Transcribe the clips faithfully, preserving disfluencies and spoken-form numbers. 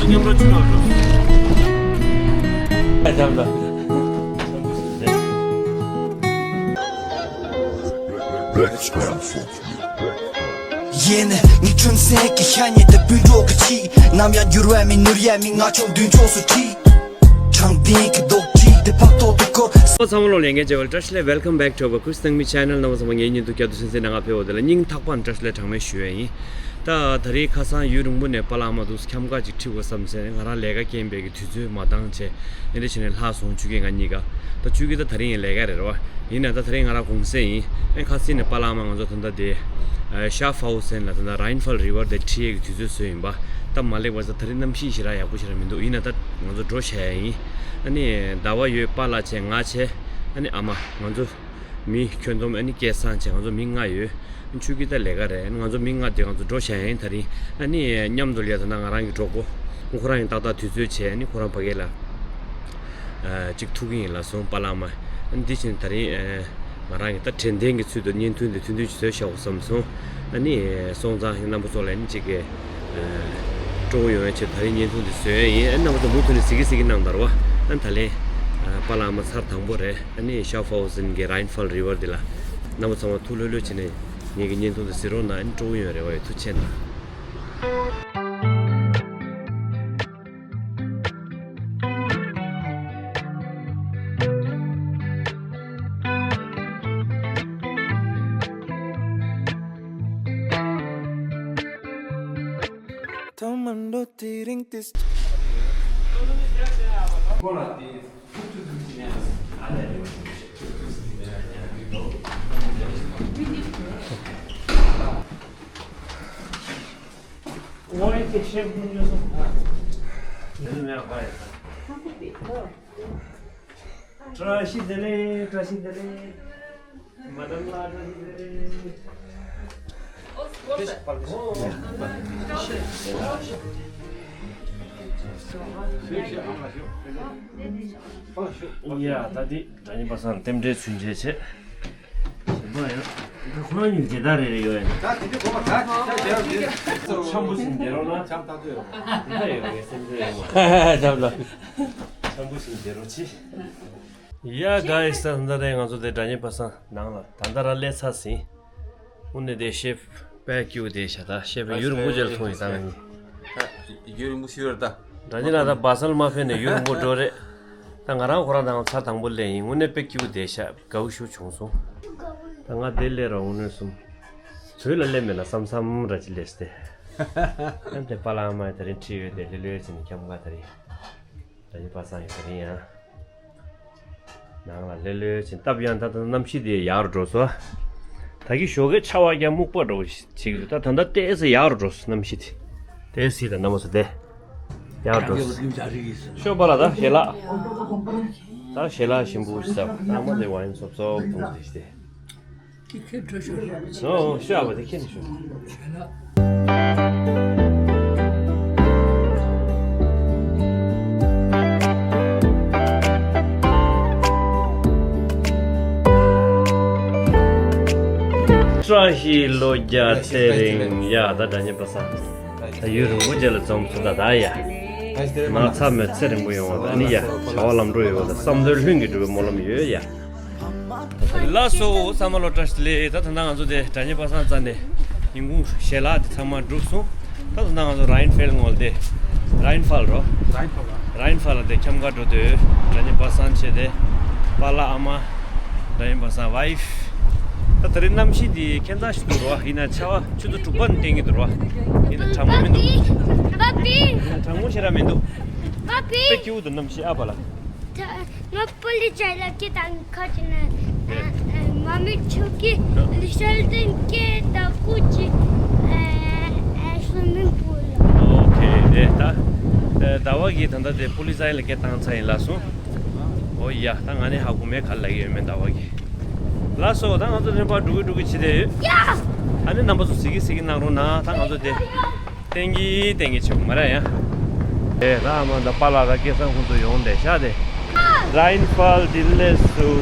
མཉམ་རུབ་ཅིག་རོགས་ཞུ། ཨ་ཙམ་ཙམ། ཡེ་ནས་ངའི་ཁྲོན་སེང་གི་ཤ་ཉེ་དེ་སྤུན་གྲོགས་ཀྱི་ཆི། ནམ་ཡང་འགྱུར་བ་མེད་ནོར་ཡ་མི་ང་ཆོག་མདུན་ཕྱོགས་སུ་ཁྲིད། དྲང་བདེན་གྱི་རྡོག་ཁྲིད་དེ་ཕག་ཐོག་ཏུ་བཀོད། ཚང་མ་ལོ་ལས་འགན་བྱེད་པར་བཀྲ་ཤིས་བདེ་ལེགས། Welcome back to our Kush Thangmi channel. རྣམ་པ་ཚང་མ་ངའི་ཉིན་དུ་བསྐྱར་དུ་གསན་གཟིགས་གནང་བ་ཕེབས་པ་དེ་ལ་སྙིང་ཐག་པ་ནས་བཀྲ་ཤིས་བདེ་ལེགས་གྲངས་མེད་ཞུ་ཡ་ཡིན། ད་ད་རེས་ཁ་སང་ཡུན་རིང་པོ་ནས་པཱ་ལགས་མ་འདུག་ཁྱམས་ཁ་ཅིག་ཁྲིད་དགོས་བསམ་སེ་ང་རང་ལས་ཀ་རྐྱེན་པས་ཀྱི་དུས་ཚོད་མ་འདང་བྱས་ཨེ་འདྲ་བྱས་ནས་ལྷག་སོང་། ཆུ་སྐྱེས་ང་གཉིས་ཀ་ད་ཆུ་སྐྱེས་ད་ད་རིང་ཡང་ལས་ཀ་རེད་རོ། ཡིན་ན་ད་ད་རིང་ང་རང་གུང་སེང་ཡིན། ཨེ་ཁ་སང་ནས་པཱ་ལགས་མ་ང་ཚོ་ད་ལྟ་དེ་ཤ་ཧྥའོ་སན་ལ་ད་ལྟ་རཱིན་ཧྥལ་རི་ཝར་དེ་ཁྲིད་ཡས་ཀྱི་དུས་ཚོད་བཟོས་ཡིན་པ། ད་མ་ལེགས་པ་ད་ད་རིང་གནམ་གཤིས་ཞེ་དྲག་ཡག་པོ་ཞེ་དྲག་མི་འདུག་ཡིན་ན་ད་ང་ཚོ་འགྲོ་བྱ་ཡ་ཡིན། ཨ་ནི་ཟླ་བ་ཡོད། པཱ་ལགས་བྱས་ང་བྱས་ཨ་ནི་ཨ་མ་ང་ཚོ་མི་ཁྱོན་བསྡོམས་ཨ་ནི་སྐལ་བཟང་བྱས་ང་ཚོ་མི་ལྔ་ཡོད། ཆུ་སྐྱེས་ད་ལས་ཀ་རེད། ང་ཚོ་མི་ལྔ་དེ་ང་ཚོ་འགྲོ་བྱ་ཡིན་ད་རིང་། ཨ་ནི་མཉམ་དུ་ལ་ཡ་ད་ན་ང་རང་གི་གྲོགས་པོ་ཁོ་རང་ཡང་ཏག་ཏག་དུས་ཚོད་བྱས་ཨ་ནི་ཁོ་རང་ཕ་གི་ལ་ཅིག་ཐུག་གི་ཡིན་ལབ་སོང་པཱ་ལགས་མ། ཨ་ནི་འདི་བཞིན་ད་རིང་ང་རང་གི་ད་དྲན་རྟེན་གྱི་ཚུལ་དུ་བརྙན་ཐུང་འདི་ཐུང་ཐུང་ཅིག་བཟོས་བཞག་དགོས་བསམ་སོང་། ཨ་ནི་སོང་ཙང་རྣམ་པ་ཚོ་ལ་ཨ་ནི་ཅིག་གི་སྤྲོ་བོ་ཡོང་བའི་ཆེད་ད་རིང་བརྙན་ཐུང་འདི་བཟོས་ཡིན། ཨ་ནི་རྣམ་པ་ཚོ་མུ་མཐུད་ནས་གཟིགས་གི་གཟིགས་གི་གནང་དར་བ། ཨ་ནི་ད་ལན་པཱ་ལགས་མ་ཚར་དང་པོ་རེད། ཨ་ནི་ཤ་ཧྥའོ་སན་གྱི་རཱིན་ཧྥལ་རི་ཝར་འདི་ལ་རྣམ་པ་ཚང་མ་ཐུགས་ལྷོད་ལྷོད་བྱས་ནས་ངེད་ཀྱི་བརྙན་ཐུང་འདི་གཟིགས་རོགས་གནང་། ཨ་ནི་སྤྲོ་བོ་ཡོང་རེ་བ་ཡོད། ཐུགས་རྗེ་གནང་། ཐ་མ་འགྲོ་དེ་རིང་དེ། བཀྲ་ཤིས་བདེ་ལེགས། བཀྲ་ཤིས་བདེ་ལེགས། མ་དམ་ལ་བཀྲ་ཤིས་བདེ་ལེགས། ཡ་ད་འདི་སྒྲ་སྙན་པ་སངས་རྟེན་འབྲེལ་ཚུན་ཆད་བྱེད། གཞན་པ་ཡང་ད་ཁོ་རང་གཉིས་མཇལ་དར་རེ་རེ་ཡོད་ཡ། ད་དེ་འདྲ་གོ་མ་ད་ད་ད་ད་འཆམ་པོ་ཞིག་མཇལ་རོགས་གནང་། འཆམ་ཐག་ཆོད་རོགས། དེ་ད་ཡོད་ངའི་སེམས་ཁྲལ་ཡོད་མ། འཆམ་ལ། འཆམ་པོ་ཞིག་མཇལ་རོགས་བྱེད། ཡ་ག་ཡི་ས་ད་ལྟ་ང་ཚོ་དེ་སྒྲ་སྙན་པ་སངས་ནང་ལ་ད་ལྟ་ར་སླེབས་ཚར་ཟིན། དངོས་གནས་དེ་ཤེབ་དཔེ་སྐྱིད་པོ་དེ་ཤ་ད་ཤེབ་ཡུན་རིང་པོ་ཅིག་ལ་མཐོང་ཡིན་ད་ང་གཉིས། ད་ཡུན་རིང་པོ་ཞིག་རེད་ད། སྒྲ་སྙན་ལ་ད་བ་སལ་མ་ཕེབས་ནས་ཡུན་རིང་པོ་འགྲོ་རེད། ད་ང་རང་ཁོ་རང་དང་ཚར་དང་པོ་སླེབས་ཡིན། དངོས་གནས་དཔེ་སྐྱིད་པོ་དེ་ཤ་དགའ་བོ་ཞིག་བྱུང་སོང་། ད་ང་དེ་སླེབས་ར་དངོས་གནས་སོང་། བོད་ལ་སླེབས་མེད་ན་བསམ་བསམ་ར་ཅིག་སླེབས་ཏེ། ཨ་དེ་པཱ་ལགས་མ་དེ་རིང་ཁྲིད་ཡོད་དེ་ལྷོད་ལྷོད་ཕྱིན་ནས་ཁྱམས་ཁ་དེ་རིང་། ད་ཡིན་པ་སང་ཡོད་དེ་རིང་ཡང་། ནང་ལ་ལྷོད་ལྷོད་ཕྱིན་སྟབས་ཡང་ད་ལྟ་གནམ་གཤིས་དེ་ཡག་རུ་འགྲོ་སོང་། ད་གི་ཞོགས་ཀའི་ཆར་པ་རྐྱང་སྨུག་པ་འགྲོ་བྱེད་ཀྱི་འདུག་ད་ད་ལྟ་ཏོག་ཙམ་ཡག་རུ་འགྲོ་སོང་གནམ་གཤིས་དེ། ཏོག་ཙམ་ད་གནམ་མ་སོ་དེ་ཡག་རུ་འགྲོ་སོང་། ཤོག་པ་ལ་ད་ཞལ་ལག་ད་ཞལ་ལག་ཞིམ་པོ་ཞིག་ཟ་བ། ནང་མ་དེ་བ་ཡིན་སོབ་སོབ་འཐུང་དེ་ཞིག་དེ། ཁྱེད་འགྲོ་ཤོག་ཨོ་ཤོག་ཨ་བ་དེ་ཁྱེད་ནས་ཤོག་བཀྲ་ཤིས་ལོ་བརྒྱ་ཚེ་རིང་ཡ། ད་སྒྲ་སྙན་པ་སངས། ད་ཡུན་རིང་པོ་རྗེས་ལ་འཛོམས་སོང་ད་ད་ཡ། མ་ཚ་མོད་ཚེ་རིང་པོ་ཡོང་བ་ད་ནི་ཡ། བྱ་བ་ལམ་འགྲོ་ཡོད་པ་ད་བསམ་དོན་ལྷུན་གྱིས་འགྲུབ་པའི་སྨོན་ལམ་ཡོད་ཡ། ལགས་སོ་ཚང་མ་ལོ་བཀྲ་ཤིས་བདེ་ལེགས། ད་ད་ལྟ་ང་ཚོ་དེ་སྒྲ་སྙན་པ་སངས་རྩ་ནས་ཉིན་གུང་ཞལ་ལག་དེ་ཚང་མ་གྲུབ་སོང་། ད་ད་ལྟ་ང་ཚོ་རཱིན་ཧྥལ་ངོ་ལ་དེ་རཱིན་ཧྥལ་རོ། རཱིན་ཧྥལ་ལ་དེ་ཁྱམས་ཁ་འགྲོ་དུས་སྒྲ་སྙན་པ་སངས་བྱས་ཏེ་པཱ་ལགས་ཨ་མ། སྒྲ་སྙན་པ་སངས་ཝའི་ཕི། ད་དེ་རིང་གནམ་གཤིས་འདི་ཁྱད་མཚར་ཞིག་འདུག་རོ། ཡིན་ན་ཆར་པ་ཆུ་ཚོད་དྲུག་པ་ནས་བསྟན་གྱི་འདུག་རོ། ཡིན་ན་གྲང་མོ་མི་འདུག་ཡིན་ན་གྲང་མོ་ཞེ་དྲག་མི་འདུག་དཔེ་སྐྱིད་པོ་འདུག་གནམ་གཤིས་ཨ་པ་ལགས། ང་པོ་ལི་ཇའི་ལ་ཀི་དང་ཁ་ཅིག་ནས་མ་མི་ཆུ་ཀི་ལི་ཤལ་ཏིང་ཀི་ད་ཀུ་ཅི་སུ་མིང་པུལ། ཨོ་ཁེ་དེ་ད་ཟླ་བ་གིས་ད་ལྟ་དེ་པོ་ལི་ཇའི་ལ་ཀི་བཏང་ཚར་ཡིན་ལགས་སོ། ཨོ་ཡ་ད་ང་ནི་ཧ་གོ་མེད་ག་ལ་ཡོད་མེད་ཟླ་བ་གི། ལགས་སོ་ད་ང་ཚོ་རིམ་པ་འགྲོ་གི་འགྲོ་གི་བྱེད་དེ་ཡོད། ཡ། ཨ་ནི་རྣམ་པ་ཚོ་གཟིགས་གི་གཟིགས་གི་གནང་རོགས་གནང་། ད་ང་ཚོ་དེ་ཏན་གི་ཏན་གི་བྱེད་དགོས་མ་རེད་ཡ། དེ་ད་ཨ་མ་ད་པཱ་ལགས་ད་སྐལ་བཟང་ཁོང་ཚོ་ཡོང་བསྡད་ཤག་དེ། རཱིན་ཧྥལ་ལྡི་ལི་སུ།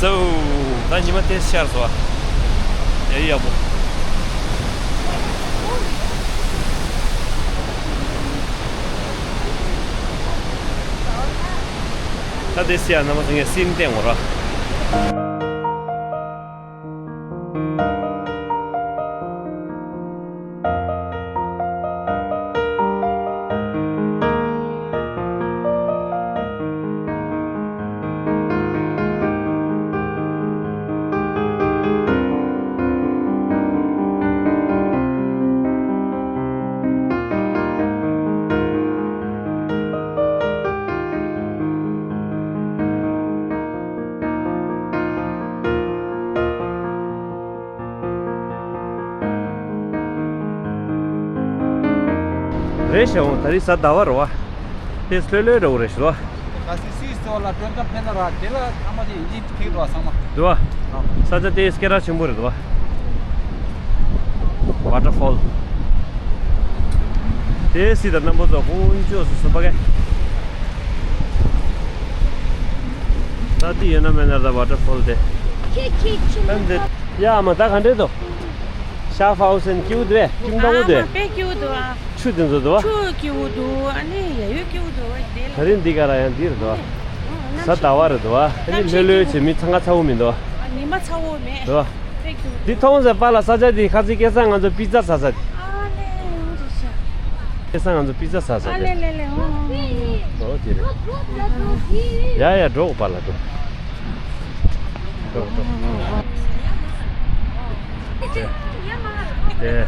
ལོ། ད་ཉི་མ་དེ་ཤར་སོང་བ། ཡ་ཡི་ཡག་པོ། ད་དེ་སི་ཡ་ན་མ་སོང་ངས་སིན་བསྟན་འོ་ར། རེད་ཤག་འོང་། ད་རེས་གཟའ་ཟླ་བ་རེད་བ། དེ་ལྷོད་ལྷོད་འདྲ་བོ་རེད་ཤག་བ། ད་སི་སི་སི་ལ་སྤྲོད་ཀ་ཕན་ན་ར་དེ་ལ་ཨ་མ་དེ་ཡིན་ཅིག་ཕིག་རོ་ཚང་མ། འདུག་བ། ཨ། ས་ཆ་དེ་སྐད་གྲགས་ཆེན་པོ་རེད་འདུག་བ། ཝ་ཊར་ཕོལ། དེ་སི་ད་རྣམ་པ་ཚོ་ཧུན་ཅོ་སུ་སུ་པ་གེ། ད་དེ་ཡོད་ན་མེད་ན་ད་ཝ་ཊར་ཕོལ་དེ། ཁྱེད་ཁྱེད་ཁྱེད། ད་འདི་ཡ་ཨ་མ་ད་ག་འདྲས་འདུག་ཤ་ཧྥའོ་སན་སྐྱིད་པོ་འདུག་གས། ཁྱིམ་བདག་པོ་འདུག་གས། དཔེ་སྐྱིད་པོ་འདུག་ཨ། ཆུ་དེ་ཚོ་འདུག་བ། ཆུ་སྐྱིད་པོ་འདུག་ཨ་ནི་ཡ་ཡོ་སྐྱིད་པོ་འདུག་བ་དེ་ལ། ད་རིང་འདི་ག་ར་ཡང་འདི་རེད་འདུག་བ། གནམ་གཤིས་གཟའ་ཟླ་བ་རེད་འདུག་བ། ཨ་ནི་ལྷོད་ལྷོད་བྱས་མི་འཚང་ཁ་ཚ་པོ་མི་འདུག་བ། ཨ་ཉི་མ་ཚ་པོ་མེད། འདུག་བ། དཔེ་སྐྱིད་པོ་འདུག་འདི་མཐོང་ཟེར་པ་ལ་ས་ཆ་འདི་ཁ་ཚིག་སྐལ་བཟང་ང་ཚོ་པི་ཛ་ཟ་ས་འདི། ཨ་ལེ་འོ་རེད་ཤག་སྐལ་བཟང་ང་ཚོ་པི་ཛ་ཟ་ས་ཨ་ལེ་ལེ་ལེ་འོ་འོ་འོ། འོ་དེ་རེད། ཡ་ཡ་འགྲོ་དགོས་པ་ལ་འགྲོ། འགྲོ་འགྲོ། དེ།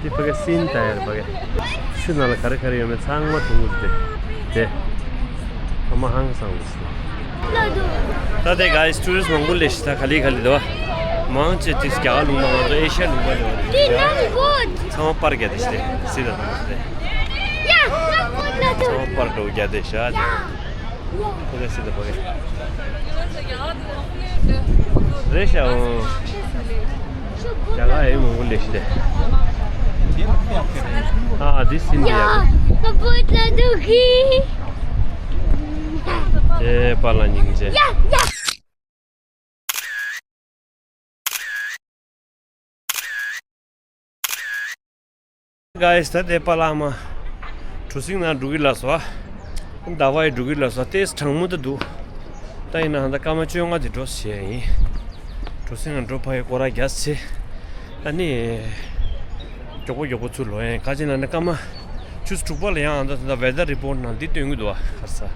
དེ་ཕ་གི་སིན་ད་ཡར་ཕ་གི། ཆུ་ནང་ལ་ག་རེ་ག་རེ་ཡོད་མེད་ཚང་མ་མཐོང་གི་འདུག་དེ། དེ། ཨ་མ་ཧང་སང་གི་འདུག་ད་དེ་ག་ཡི་ཊུ་རི་སི་མང་པོ་སླེབས་ཤག་ད་ག་ལེ་ག་ལེ་འདུག་མང་ཆེ་དེ་རྒྱ་གར་ལུང་པ་ང་ཚོ་ཨེ་ཤ་ཡ་ལུང་པ་ལས་བ་རེད། ཚང་མ་པར་རྒྱག་དེ་ཤི་དེ་སི་ད་དང་དེ། ཚང་མ་པར་འགྲོ་རྒྱག་དེ་ཤ་དེ། ཕ་གི་སི་ད་ཕ་གི། རེད་ཤག་འོང་། རྒྱ་གར་ཡི་མང་པོ་སླེབས་ཤག་དེ། ཨ་དེ་སིན་དེ་ཡ། ཨེ་པ་ལ་སྙིང་རྗེ། གྷའི་སི། ད་དེ་པ་ལགས་མ་གྲུ་གཟིངས་ནང་འགྲོ་གི་ལགས་སོ། ཟླ་བ་ཡི་འགྲོ་གི་ལགས་སོ། ཏེས་གྲང་མོ་ད་འདུག་ད་ཡིན་ན་ད་སྐར་མ་བཅོ་ལྔ་དེ་འགྲོ་བྱས་ཡིན། གྲུ་གཟིངས་ནང་འགྲོ་ཕ་ཡི་སྐོར་ར་རྒྱག་ཚེ། ཨ་ནི། མགྱོགས་པོ་མགྱོགས་པོ་ཚུར་ལོག་ཡིན། ག་ཅི་ན་ནི་སྐར་མ། ཆུ་ཚོད་དྲུག་པ་ལ་ཡང་ཨ་ད་ད་ཝེ་དར་རི་པོར་ཊི་ནང་འདི་སྟོན་གི་འདུག་བ། ཁ་ས།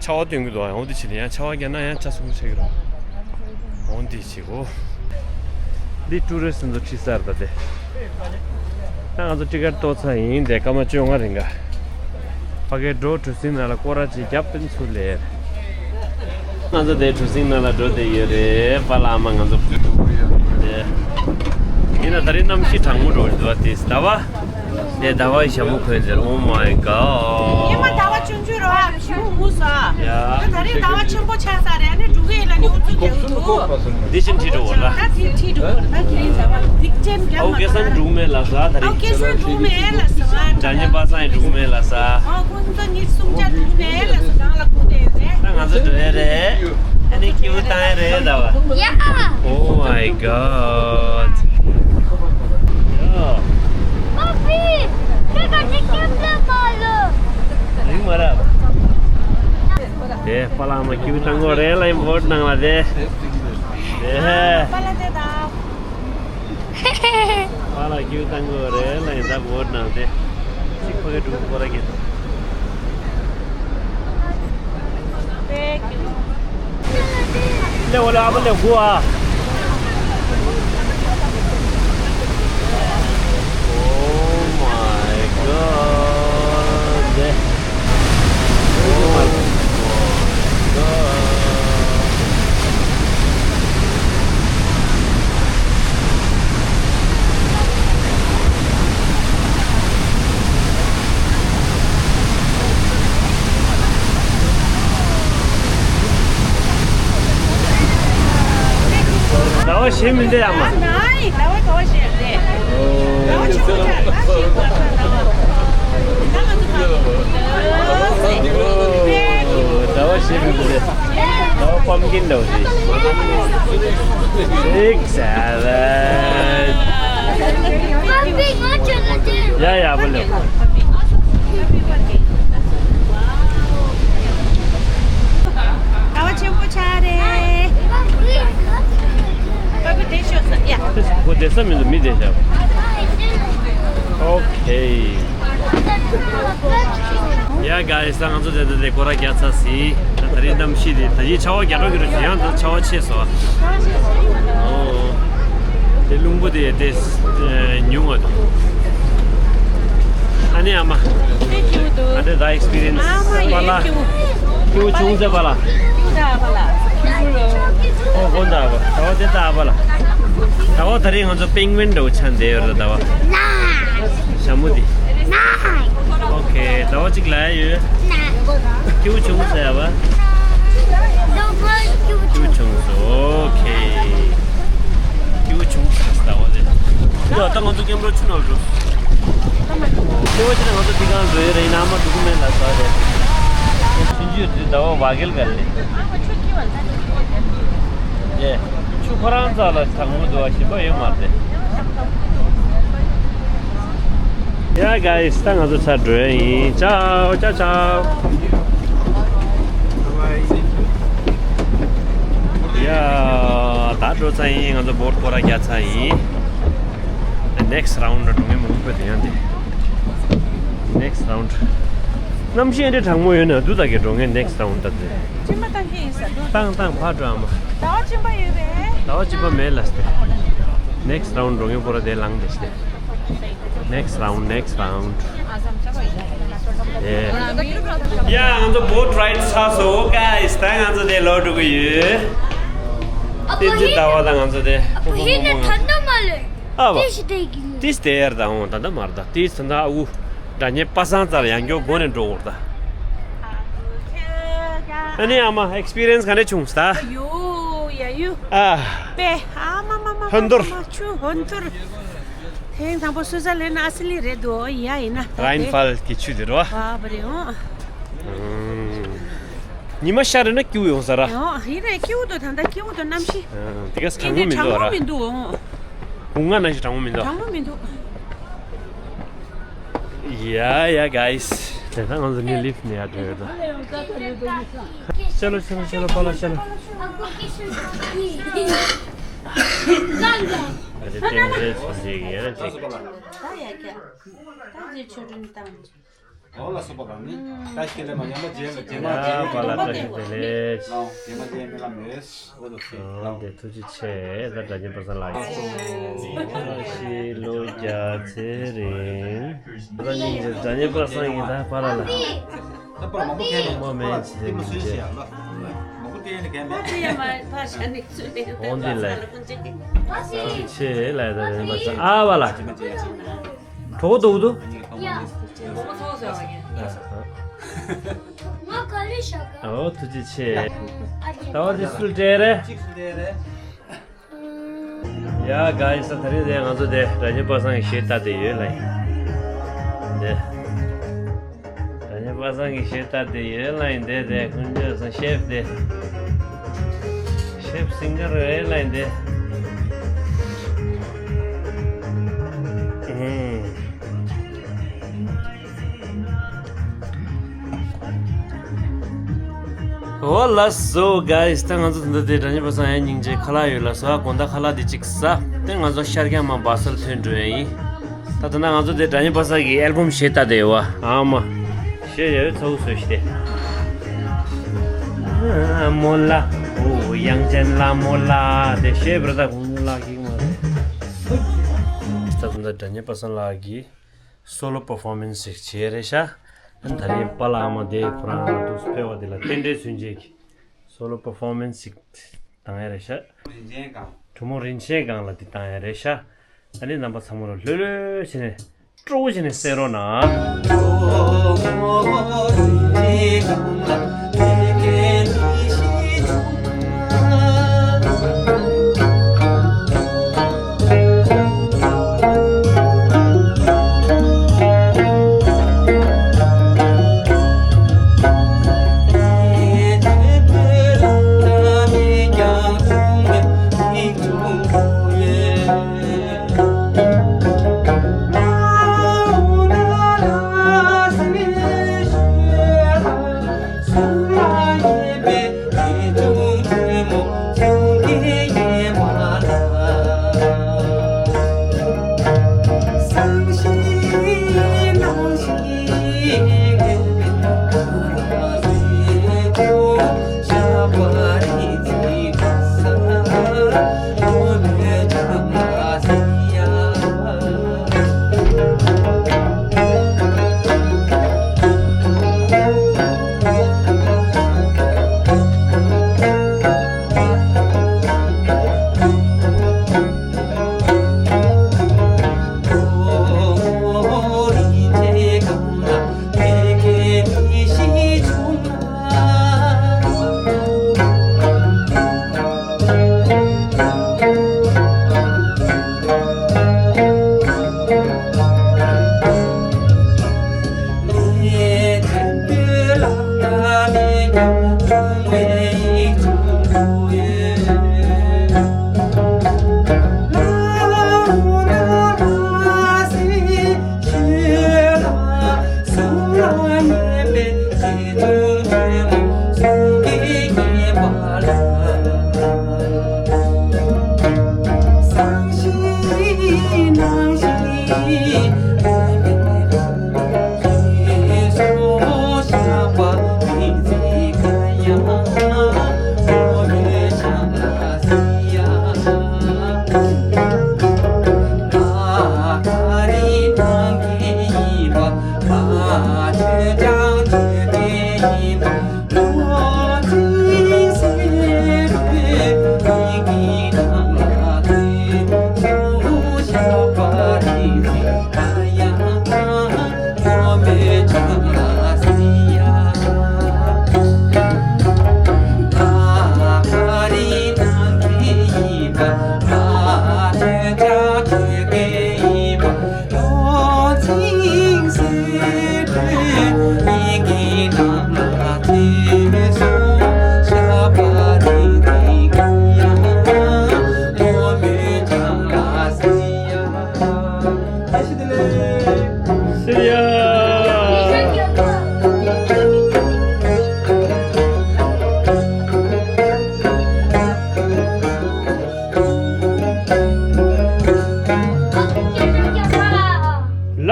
ཆར་པ་སྟོན་གི་འདུག་བ། འོ་འདི་བྱས་ནས་ཡང་ཆར་པ་བརྒྱབ་ན་ཡང་ཆ་སྲུང་ཆགས་ཀྱི་རེད། འོ་འདི་བྱེད་གོ། འདི་ཊུ་རི་སི་ཊི་ཚོ་ཁྲིད་ས་རེད་ད་དེ། ད་ང་ཚོ་ཊི་ཀེ་ཊི་གཏོང་ཚར་ཡིན་དེ་སྐར་མ་བཅོ་ལྔ་རིང་ག་ཕ་གིར་འགྲོ། གྲུ་གཟིངས་ནང་ལ་སྐོར་ར་ཅིག་བརྒྱབ་སྟེ་ཚུར་ལེན། ང་ཚོ་དེ་གྲུ་གཟིངས་ནང་ལ་འགྲོ་བསྡད་ཡོད་རེད། པཱ་ལགས་ཨ་མ་ང་ཚོ་དེ། ཡིན་ན་ད་རེས་གནམ་གཤིས་གྲང་མོ་འགྲོ་རེད་འདུག་བ། དེ་ཟླ་བ། དེ་ཟླ་བ་ཡི་ཞྭ་མོ་གོན་ཟེར། Oh my god. ཉི་མ་ཟླ་བ་ཆུང་ཆུང་རེད་བ། ཞྭ་མོ་ངུ་ས། ཡ། ད་རེས་ཟླ་བ་ཆེན་པོ་ཆགས་ས་རེད། ཨ་ནི་འགྲོ་གི་ཡིན་ལ་ནི་ཨུ་ཚུགས་རྒྱག་གི་འདུག་འདི་བཞིན་ཁྲིད་འགྲོ་བ་ལ། ད་དེ་ཁྲིད་འགྲོ་བ་ད་དེ་རིང་ཟ་བ་སྡིག་ཅན་རྒྱབ་ཨོ་མ་སྐལ་བཟང་འགྲོ་མེད་ལ་ཟ། ད་ཨོ་རེད། སྐལ་བཟང་འགྲོ་མེད་ལ་ཟ། འདྲ་མཉམ་པ་སངས་ཡི་འགྲོ་མེད་ལ་ཟ། ཨོ་ཁོང་ཚོ་གཉིས་གསུམ་ཆ་འགྲོ་མེད་ལ་ཟ། གང་ལ་ཁུག་དེ་རེད། ད་ང་ཚོ་འགྲོ་ཡ་རེད། ཨ་ནི་ཁྱེའུ་བཏང་ཡ་རེད་ད་བ། ཡ། Oh my god. ཡ། ཨ་ཕི། ཁྱེད་ཀ་ཅིག་སྐྱབས་ལ་མ་ལོ། རིང་མ་ར། དེ་པཱ་ལགས་ཨ་མ་ཁྱེའུ་བཏང་གོ་རེད་ལ་ཡིན་བོ་ཊི་ནང་ལ་དེ། དེ། པཱ་ལགས་དེ་ད། པཱ་ལགས་ཁྱེའུ་བཏང་གོ་རེད་ལ་ཡིན་ད་བོ་ཊི་ནང་དེ། ཅིག་ཕ་གི་འགྲུག་གོ་ར་གི། ལེ་འོ་ལེ་ཨ་མ་ལེ་གོ་ཨ། Oh my god. Oh my god. ཟླ་བ་གཞན་མི་འདྲ་ཡ་མ། ཟླ་བ་ག་བ་གཞན་རེད། ཟླ་བ་ཆེན་པོ་ཆགས་ཟླ་བ་གཞན་པོ་ཆགས་ཟླ་བ། ཟླ་བ་ང་ཚོ་ག་ཟླ་བ། Pumpkin though, this. Six, seven. Yeah, yeah, boleh. ཟླ་བ་ཆེན་པོ་ཆགས་རེད། པ་པི་དེ་ཤོག་ས་ཡ། ཁོ་བསྡད་ས་མི་འདུག་མི་བསྡད་ཤག Okay. Yeah, guys, ད་ང་ཚོ་དེ་ད་དེ་སྐོར་ར་རྒྱག་ཚར་ཟིན། ད་ད་རེས་གནམ་གཤིས་དེ་ད་ཡིན་ཆར་པ་རྒྱག་འགྲོ་གི་རེད། ཡང་ད་ཆར་པ་ཆེ་སོང་། ཨོ། དེ་རླུང་བུ་དེ་དེ་ཉུང་བ་འདུག་ཨ་ནི་ཨ་མ། དེ་སྐྱིད་པོ་འདུག་ཨ་དེ་ད་ཨེག་སི་པི་རི་ཡན་སི། ཨ་མ་ཡ་པ་ལ། སྐྱིད་པོ་འདུག་སྐྱིད་པོ་བྱུང་ཟེར་པ་ལ། སྐྱིད་པོ་འདུག་པ་ལ། ཨོ་དགོངས་དག་པ། ད་བ་དེ་ད་པ་ལ། ད་བ་ད་རེས་ང་ཚོ་པེང་ཝིན་འདྲ་བོ་ཆགས་བསྡད་ཡོད་རེད་ད་བ། ཞྭ་མོ་འདི། ཨོ་ཁེ། ད་བ་གཅིག་ལ་ཡ་ཡོད། སྐྱིད་པོ་བྱུང་ཟེར་ཡ་བ། སྐྱིད་པོ་བྱུང་སོང་། ཨོ་ཁེ། སྐྱིད་པོ་བྱུང་ཟེར་ཟླ་བ་རེད། ཡ་ད་ང་ཚོ་སྐྱེམས་རོ་ཆུ་ནང་འགྲོ། སྐྱེ་བ་ཅི་ན་ང་ཚོ་འདི་གང་འགྲོ་ཡོད་རེད། ཡིན་ན་ཨ་མ་འགྲོ་གི་མེད་ལ་ཟ་རེད། ཆུན་ཆུ་དུས་ཟླ་བ་བ་གེལ་ག་ལེ། ཡེ། ཆུ་ཁོ་རང་རྩ་ལ་གྲང་མོ་འདུག་བ། ཞིམ་པ་ཡོད་མ་རེད། Yeah, guys, ད་ང་ཚོ་ཚར་འགྲོ་ཡ་ཡིན། ཅའོ་ཅའོ་ཅའོ། ཡ། ད་འགྲོ་ཚར་ཡིན། ང་ཚོ་བོ་ཊི་སྐོར་ར་རྒྱག་ཚར་ཡིན། Next round ལ་འགྲོ་མཁན་མང་པོ་འདུག་ཡང་དེ། Next round གནམ་གཤིས་འདི་གྲང་མོ་ཡོད་ན་འདུག་ད་གེ་འགྲོ་མཁན་next round ད་དེ། སྤྱིན་པ་བཏང་གི་ཡིན་ས་འདུག་བཏང་བཏང་ཕར་འགྲོ་ཨ་མ། ཟླ་བ་སྤྱིན་པ་ཡོད་པས། ཟླ་བ་སྤྱིན་པ་མེད་ལ་སྟེ། Next round འགྲོ་མཁན་པོ་ར་དེ་ལངས་དེ་སྟེ། Next round, next round. Yeah. ཡ་ང་ཚོ་བོ་ཊི་རའིཌ་ཚར་སོང་། Guys, ད་ང་ཚོ་དེ་ལོག་འགྲོ་གི་ཡོད། ཨ་ཕ་ཏིན་ཅི་ཧི་ཟླ་བ་ད་ང་ཚོ་དེ། ཨ་ཕ་ཧི་ནི་ད་ལྟ་མ་ལོས། ཨ་བ། ཏིས་དེ་གི་ནི། ཏིས་དེ་ཡར་ད་འོང་ད་ད་མར་ད་ཏིས་ད་ད་ཨ་ཁུ། སྒྲ་སྙན་པ་སངས་རྩ་ལ་ཡང་མགྱོགས་སྒོ་ནས་འགྲོ་འོར་ད། ཨ་ནི་ཨ་མ་ཨེག་སི་པི་རི་ཡན་སི་ག་འདྲ་བྱུང་ས་ད། ཡོ་ཡ་ཡོ། ཨ། པེ་ཨ་མ་མ་མ། ཧོན་ཐོར། ཆུ་ཧོན་ཐོར། ཐེངས་དང་པོ་སུའི་ཙར་ལན་ཨ་སི་ལི་རེད་དོ་ཡ་ཡིན་ན། རཱིན་ཧྥལ་གྱི་ཆུ་དེ་རོ། བ་བ་རེད་འོ། ཉི་མ་ཤར་རེད་ན་སྐྱིད་པོ་ཡོང་ས་ར། ཡོ་ཡིན་རེད་སྐྱིད་པོ་འདུག་ད་ལྟ་སྐྱིད་པོ་འདུག་གནམ་གཤིས། དེ་ག་གྲང་མོ་མི་འདུག་ར། གྲང་མོ་མི་འདུག་འོ། དགུང་ང་ན་ཞིག་གྲང་མོ་མི་འདུག་གྲང་མོ་མི་འདུག་ཡ་ཡ་guys། དེ་ད་ང་ཚོ་ངའི་ལིཕ་ནས་ཡར་འགྲོ་ཡོད་ད། ཤ་ལོ་ཤ་ལོ་ཤ་ལོ་པ་ལ་ཤ་ལོ། ཨ་ཅེ་ཏན་ཏན་སུན་ཅིག་ཡ་ཅིག་ད་ཡ་ཀྱ། ད་ཅེ་ཆོས་སྒྲོན་བཏང་། འོ་ལ་སོགས་པ་གང་ནི། ད་ཤི་ལེ་མ་ཉམས་པ་རྗེས་ལ་རྗེས་མ་ཡ་རྗེས་པ་ལ་བཀྲ་ཤིས་བདེ་ལེགས། ལའོ་རྗེས་མ་རྗེས་མི་ལ་མེད། འོ་དོ་ཤི་ལའོ། འདི་ཐུགས་རྗེ་ཆེ། ད་སྒྲ་སྙན་པ་སངས་ལགས་ཀྱིས་ཤི་ལོ་བརྒྱ་ཚེ་རིང་། ད་སྙིང་རྗེ་སྒྲ་སྙན་པ་སངས་ཀྱིས་ད་པ་ལ་ལ། ད་པ་ལ་མང་པོ་ཁྱེར་མ་མེད་ཅི་ལེ་མི་འདྲེ། མང་པོ་ཏེ་ནི་གན་མེད། འོ་འདི་ལ། ཐུགས་རྗེ་ཆེ་ལ་ད་སྒྲ་སྙན་པ་སངས་ཨ་བ་ལ། གྲོགས་འདུག་འདུག་ཡ། ང་ག་ལེ་ཤ་ག་ཨོ་ཐུགས་རྗེ་ཆེ། ད་བ་དེ་སུལ་ཏྲེ་རེ། ཡ་ག་ཡིན་ས་ད་རེས་དེ་ང་ཚོ་དེ་སྒྲ་སྙན་པ་སངས་ཀྱི་གཞས་ལྟ་དེ་ཡོད་ལ་ཡིན། དེ། སྒྲ་སྙན་པ་སངས་ཀྱི་གཞས་ལྟ་དེ་ཡོད་ལ་ཡིན་དེ་དེ་ཀུན་སྤྱོད་སང་ཤེབ་དེ། ཤེབ་སིང་གར་རེད་ལ་ཡིན་དེ། ཨུམ། འོ་ལགས་སོ་guys། ད་ང་ཚོ་ད་ལྟ་དེ་སྒྲ་སྙན་པ་སངས་ཡ་སྙིང་རྗེ་ཁ་ལག་ཡོད་ལ་སོ་ཨ་དགོང་དག་ཁ་ལག་དེ་གཅིག་ཟ། དེ་ང་ཚོ་ཤར་རྒྱག་མ་སྦ་སལ་ཐོན་འགྲོ་ཡ་ཡིན། ད་ད་ན་ང་ཚོ་དེ་སྒྲ་སྙན་པ་སངས་ཀྱི་ཨལ་བུམ་གཞས་ལྟ་དེ་ཡོད་བ་ཨ་མ། གཞས་ཡ་ཡོད་ཚ་བོ་བཟོས་ཤི་དེ། མོ་ལ་འོ་དབྱངས་ཅན་ལ་མོ་ལ་དེ་གཞས་བར་ད་གུང་ལག་གི་མ་རེད། ད་ད་ད་སྒྲ་སྙན་པ་སངས་ལགས་ཀྱི་སོ་ལོ་པར་ཕོར་མན་སི་ཞིག་བྱས་རེད་ཤག་ཨ་ནི་ད་རེས་པཱ་ལགས་ཨ་མ་དེ་ཁོ་རང་ཨ་ལ་འདུག་སེ་ཕེབས་པ་དེ་ལ་རྟེན་འབྲེལ་མཚོན་བྱེད་ཀྱི་སོ་ལོ་པར་ཕོར་མན་སི་ཞིག་བཏང་ཡ་རེད་ཤག་རིན་ཆེན་སྒང་། གྲོ་མོ་རིན་ཆེན་སྒང་ལ་དེ་བཏང་ཡ་རེད་ཤག་ཨ་ནི་རྣམ་པ་ཚང་མ་ལ་ལྷོད་ལྷོད་བྱས་ནས་སྤྲོ་བོ་བྱས་ནས་གསན་རོགས་གནང་།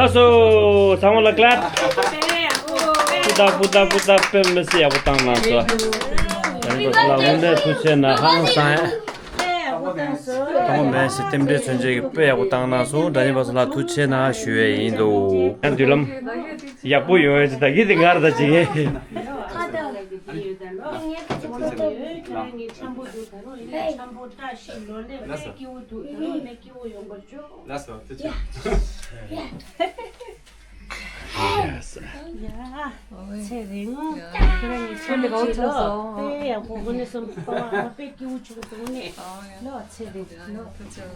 ལགས་སོ། ཚང་མ་ལ་ཀླད། པུ་ཏ་པུ་ཏ་པུ་ཏ། དཔེ་མི་སྲིད་ཡག་པོ་བཏང་གནང་སོང་། ཡང་ན་ལ་དངོས་གནས་ཐུགས་རྗེ་ཆེ་གནང་། ཧང་སང་། དང་པོ་མེད་ཟེར། རྟེན་འབྲེལ་མཚོན་བྱེད་ཀྱི་དཔེ་ཡག་པོ་བཏང་གནང་སོང་། སྒྲ་སྙན་པ་ཚོ་ལ་ཐུགས་རྗེ་ཆེ་གནང་ཞུ་ཡས་ཡིན་འདུག་ཡང་མདུན་ལམ་ཡག་པོ་ཡོང་ཡས་ད་གི་དེ་ངར་ད་ཅིག་ལགས་སོ། ཐུགས་རྗེ་ཆེ། ཚེ་རིང་། ཁྱོད་ལ་ག་བ་ཚོགས་སོང་། དཔེ་ཡག་པོ། དངོས་གནས་སོང་པ་བ་དཔེ་སྐྱིད་པོ་བྱུང་སོང་ནས། ལོ་ཚེ་རིང་། ལོ། ཁྱོད་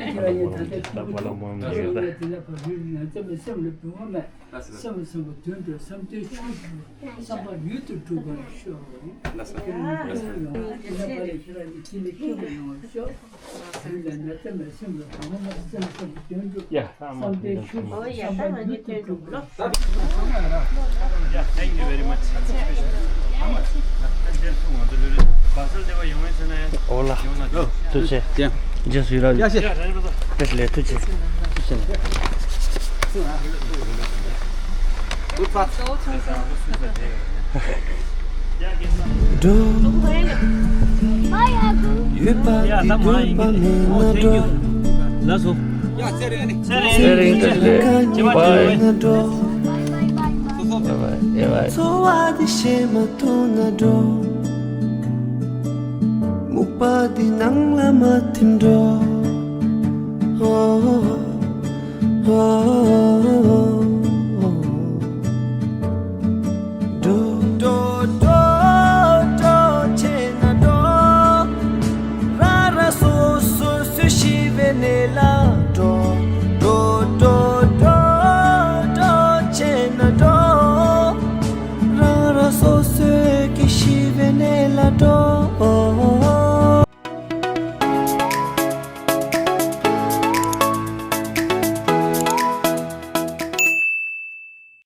ལ་ཡིན་ད་ལྟ་སྐྱིད་པོ་བྱུང་། ཁྱོད་ལ་དེ་ལ་བབ་ཡོད་ན་ཚེ་མི་སེམས་ལ་བུ་མོ་མེད། སེམས་སེམས་པ་དོན་དུ་བསམ་དོན་ཆོས་སུ་བསམ་པ་ཡུལ་དུ་འགྲུབ་པར་ཤོག་ལགས་སོ། ཁྱོད་ལ་ཡོང་བ་དེ་ལ་ཁྱོད་ལ་སྐྱིད་པོ་ཡོང་བར་ཤོག་ཡ། Thank you very much. ཨོ་ལ། ཐུགས་རྗེ་ཆེ། རྗེས་སུ་ཡི་རང་། ཡ་ཤེས། ལས་ཐུགས་རྗེ་ཆེ། འགྲོ། ཡོད་པ་འདི་འདོད་པ་མེད་ན་འགྲོ། ཚེ་རིང་། ཚེ་རིང་། བཀའ་ཉན་ན་འགྲོ། འཚོ་བ་འདི་ཤེས་མ་ཐུབ་ན་འགྲོ། སྨུག་པ་འདི་ནང་ལ་མ་ཐིམ་འགྲོ།